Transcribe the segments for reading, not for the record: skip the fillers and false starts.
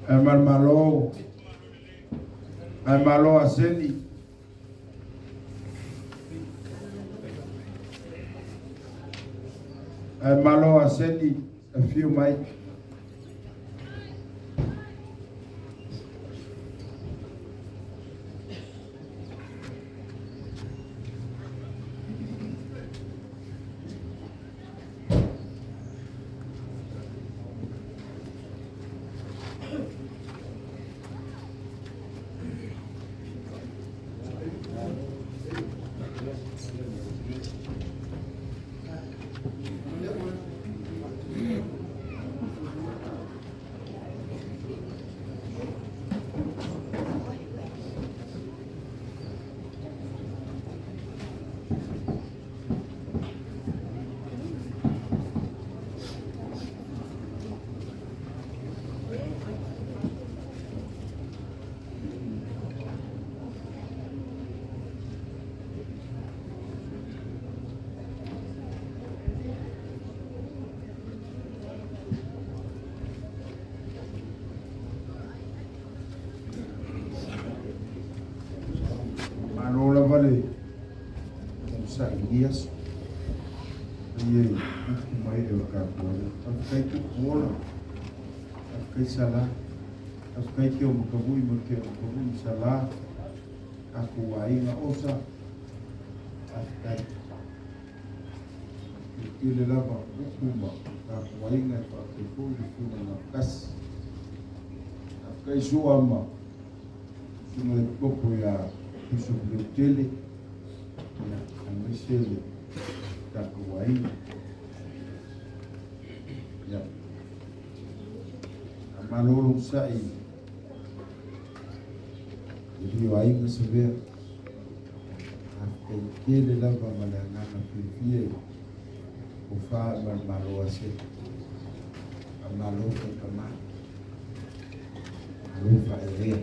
Ae malo ae malo aseni. Ae malo aseni afio mai. Malo lava le tausaga i lenei aso. Paia i upu mai le o tatou Alii. Faafetai Tupu Ola, faafetai Sala, faafetai Teo Makavui ma Teo Makavui Sala, tatou aiga Osa, faafetai. E tele lava upu ma tatou aiga e faafetai foi le Afioga ia Gatasi. Faafetai Sua ma Susuga i le Epikopo ia Bishop Leutele, ia, aemaise le tatou aiga. Ia, malo lou sa'i i le aiga Savea. Faafetai tele lava ma le agaga fiafia i o fa ma le malo ase. Malo faitama. Malo faaeaea.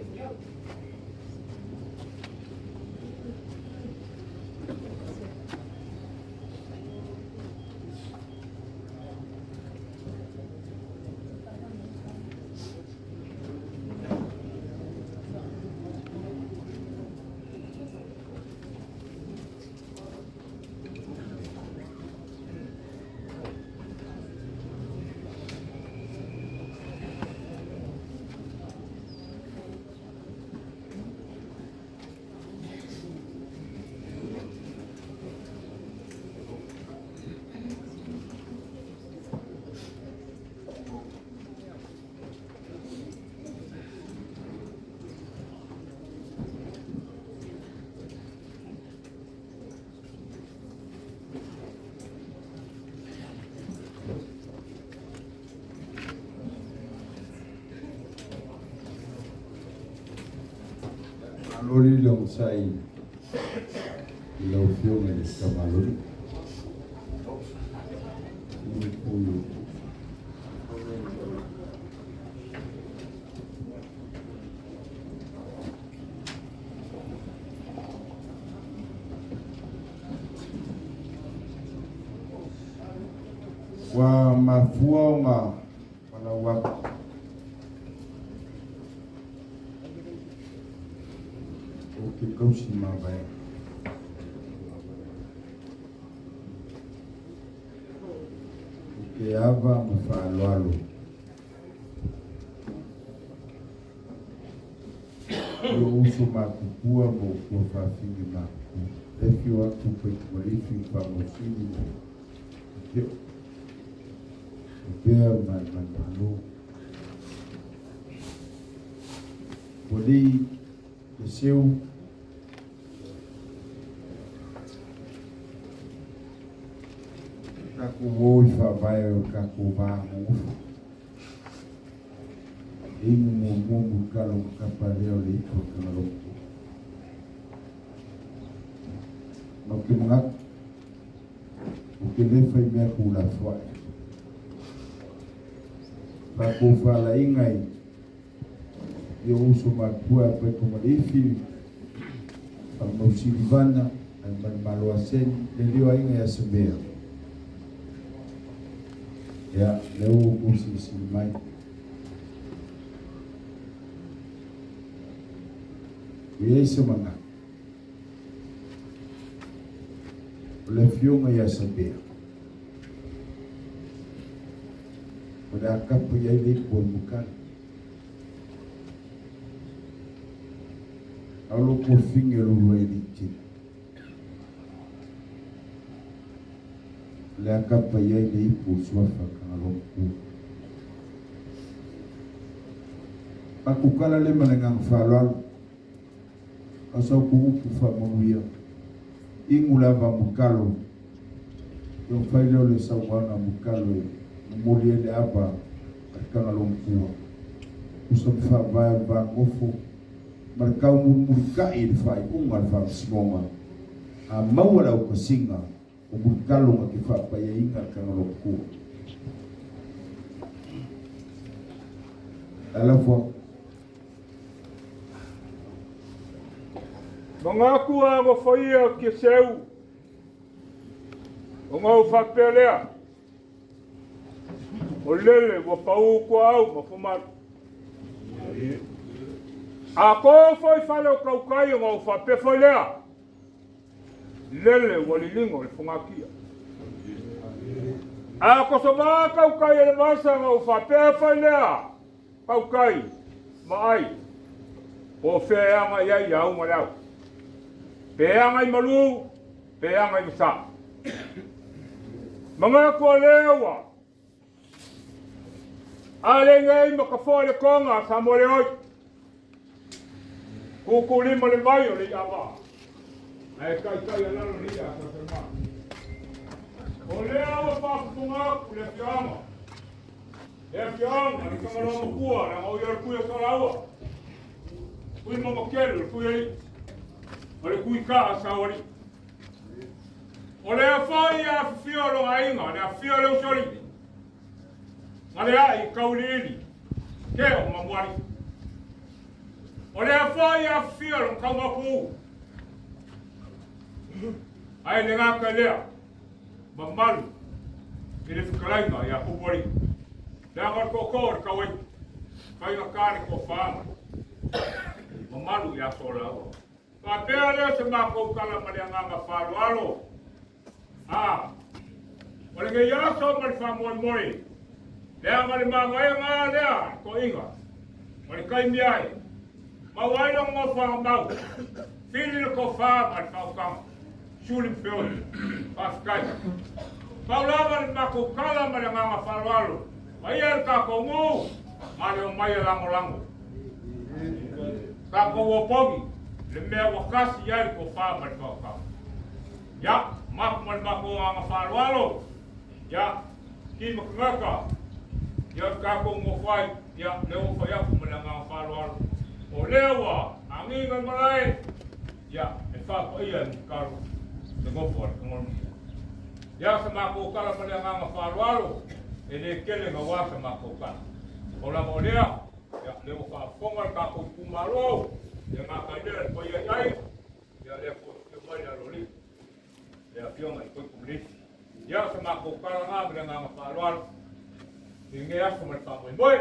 Malo le logosa'i i lau Afioga i le Tamaloli. Ua mafua ona valaau atu ou te tausi mavae. Ou te ava ma faaaloalo i ou uso matutua ma ou tuafafine matutua. E afio atu Paitomaleifi ma Faamausili ma Teo, Lavea ma le Manumalo. Ua lei le seu tatou o i faavae o le tatou va nonofo. E inu muamua mulitalo ma tapa lea o le ipu o le Tagaloa. Ma ou te manatu, ou te le fai mea tuulafoai. Tatou faalaina i i ou uso matutua ia Paitomaleifi, Faamausilivana, Alimalimalo Aseni, le lio aiga ia Samea. Ia, lea ua outou silisili mai. Ua i ai se manatu, o le afioga ia Samea, o le a kapa i ai le ipu o le Mukali. A o lou tofiga e lulu ai le tino. O le a kapa i ai le ipu o suafa Tagaloamatua. Matou tala lea ma le agaga faaaloalo, a o sa outou upu faamanuia, inu le ava a Mulitalo, ona fai lea o le saunoaga a Mulitalo e momoli ai le ava a le Tagaloamatua, tusa ma faavae o le va nofo ma le taumulimulitai i le faaiuga a le Faamasinoga, a maua le autasiga o Mulitalo na te faapaiaina le Tagaloamatua. Talofa. Manatu a alofaia ke seu, ona ou faapea lea, o lele ua pau tuaau ma fuamalu. A to foi fale o tautai ona ou faapea foi lea, lele ua liligo le fogatia. A kosova tautai e le vasa ona ou faapea foi lea, tautai ma ai, po o fea e aga i ai ia auga le au. Pe aga i malu, pe aga i vasa. Manatu o lea ua a le nei ma ka foa le tonga a Samoa le oi. Kūkūlima le vai o le iʻavaa, ae taitai a lalo le iʻa a Sasalema. O lea ua faafofoga atu le afioaga, le afioaga le Tagaloa Matua, leaga o ia o le Tui o Salaua, Tui Mamakele, o le Tui Alii, o le Tui Kaa a Saualii. O lea foi e afifio lona aiga, le afifio o le Usoalii, ma le ai Kauiliili, Keo ma Mualii. O lea foi e afifio lona Kaumapu, ae le gata i lea, mamalu i le fetalaiga ia Pupualii. Leaga o le tootoo o le tauaiga, faigata le tofaga, mamalu ia Sooalaua. Faapea lea se matou tala ma le agaga faaaloalo. A, o lenei aso ma le faamoemoe, leaga le manaia lea le toeaina ma le taimi ai, maua ai lona nofoaga mau, fili le tofa ma le faautaga, suli ma feoi. Faafetai. Pau lava le matou tala ma le agaga faaaloalo, paia le tatou nuu ma le omai a lagolago. Tatou opogi le mea ua tasi i ai le tofa ma le faautaga. Ia, mapu ma le matou agaga faaaloalo, ia, ki ma tagata, ia o le tatou nofo ai, ia, lea ua fai atu ma le agaga faaaloalo, o lea ua agiga i malae, ia, e faapaia e Mulitalo le nofo a le Tagaloamatua. Ia, sa matou tala ma le agaga faaaloalo, e le tele naua sa matou tala. O lava o lea, ia, lea ua faafofoga le tatou itumalo, ia gata ai lea le paia i ai, Ia lea foi afio mai le aloalii, le afioga i Koiku Mlisi. Ia o se matou tala na ma le agaga faaaloalo i lenei aso ma le faamoemoe.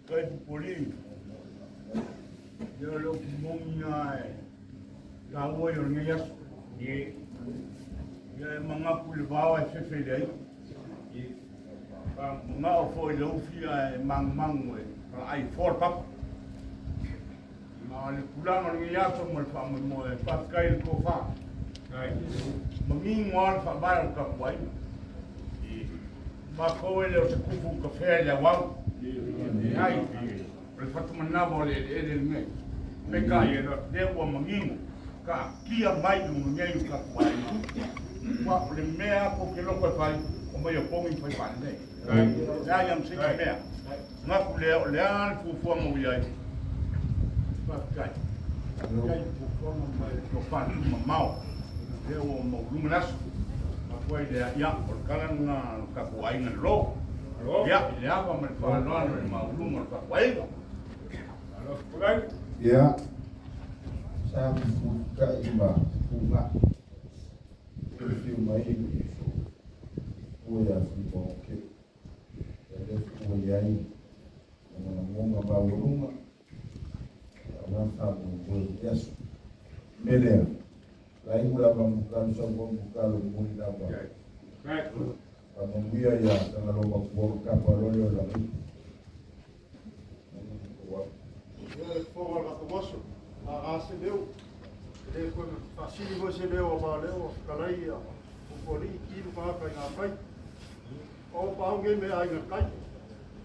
Kai pupoli. Ia le upu moni lava e taua ia o lenei aso. Ia e manatu i le vao ae fefe i le aiga. Manao foi i le ufi ae manumanu e palaai e foa le papa. Ma o le tulaga o lenei aso ma le faamoemoe, faafetai i le tofa. Manino lava le faavae o le tatou aiga. Matou e le o se tufu tafea i le auau. Leai, o le fatumanawa o le eleele lenei. Peitai, lea ua manino, taatia mai i luga nei o tatou aiga. Aua o le mea lava tou te loto e fai, omai opogi ma fai faalelei. Leai lava ma se isi mea. Manatu lea, o le a le fuafuaga ua i ai? Faafetai. Faafetai i le fuafuaga ma le tofa tuumamao. Lea ua maualuga le aso. Manatu ai lea, ia, o le tala lena a lo tatou aiga i le lo. Ia, i le ava ma le faaaloalo i le maualuga o le tatou aiga. Ia, sa fefulitai ma fetuunai, afio mai ua ia Filipaoke. Ia lea foi ua i ai lona lagona maualuga aua le faamoemoe i le aso. Melea, laigu lava mukalu sa mukalu muli lava. Pamamuia ia sangalo makuo kapa lole o langi. Ia le fofoga o le Gatomoso, a se leo, e le koe faasili foi se leo a valeo o fetalai ia upualii kilu tagata i ngā kai. O pau nge me ai ngā kai.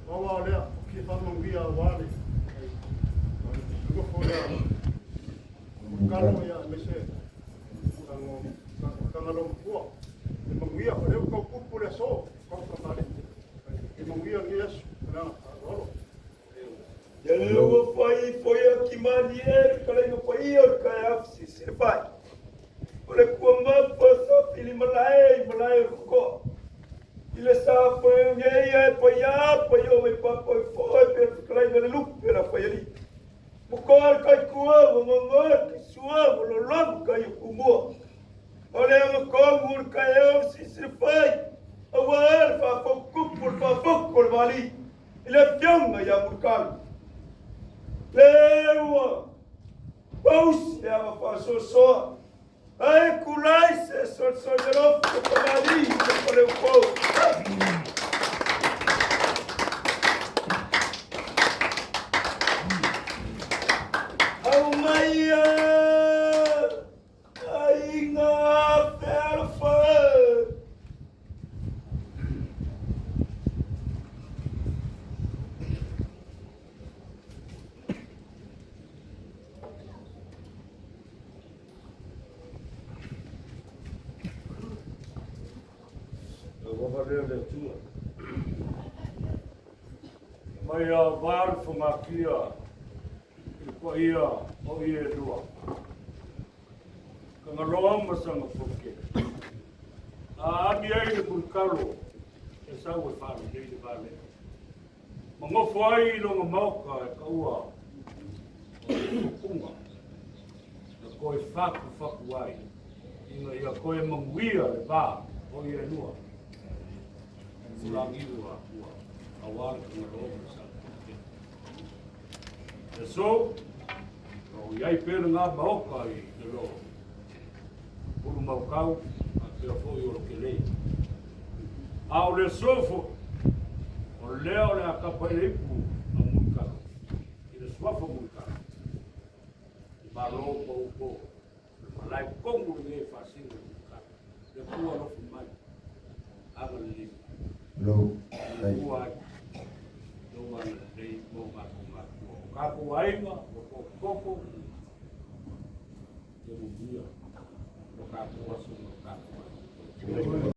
Pau a lea, o fia whamanguia a wale. Nofo lea, kalo ia mese, tanga lo matua. E manguia, o leo kau pupu le so, kau whamale. E manguia nge asu, nā, olo. Ia le ua fai foi ki mani e ka lenga pai o ka af si se fai. O le kua mapa sa pili malae i malae o ko. I le sa foi nge ia e pai a pai o me pa poi foi pe ka lenga le lup pe la fai ali. Mo ko al kai kua mo mo ki sua mo lo lo ka i kumua. O le anga ko mur ka e af si se fai. Awa al fa fo kupu fa fo ko vali. I le fionga ia murkalu. Leua, pausi le ava faasoasoa, ae kulai se solesolelofo kamali le faleupou. Au mai aiga fealofa. Ua lea le Atua. Mai a valu whangakia i ko ia o ia e lua. Ka ngaloa masanga poke. A ami ai le mulkalo e sau e whalu nei le vale. Mangofo ai i longa maoka e ka ua o le fukunga. Na koe whaku whaku ai. Inga ia koe manguia le vā o ia e lua. Ulangiru a kua. A wale ka ngaloa masanga poke. E so, o iai pere ngā maoka i te lo. Pulu maukau, a pea foi o lo ke lei. A o le sofo, o lea o le a kapa i le ipu a mulikalo. I le suafa mulikalo. I malo pa upo. Le malai kongu le nge whasinga le mulikalo. Le kua lofu mai. Aga le lima. Lo, Le kua ai. Lo mana lei mo ngā ko ngā kua. O kako ainga, o ko koko. Te muia. O kako aso mo kako ai.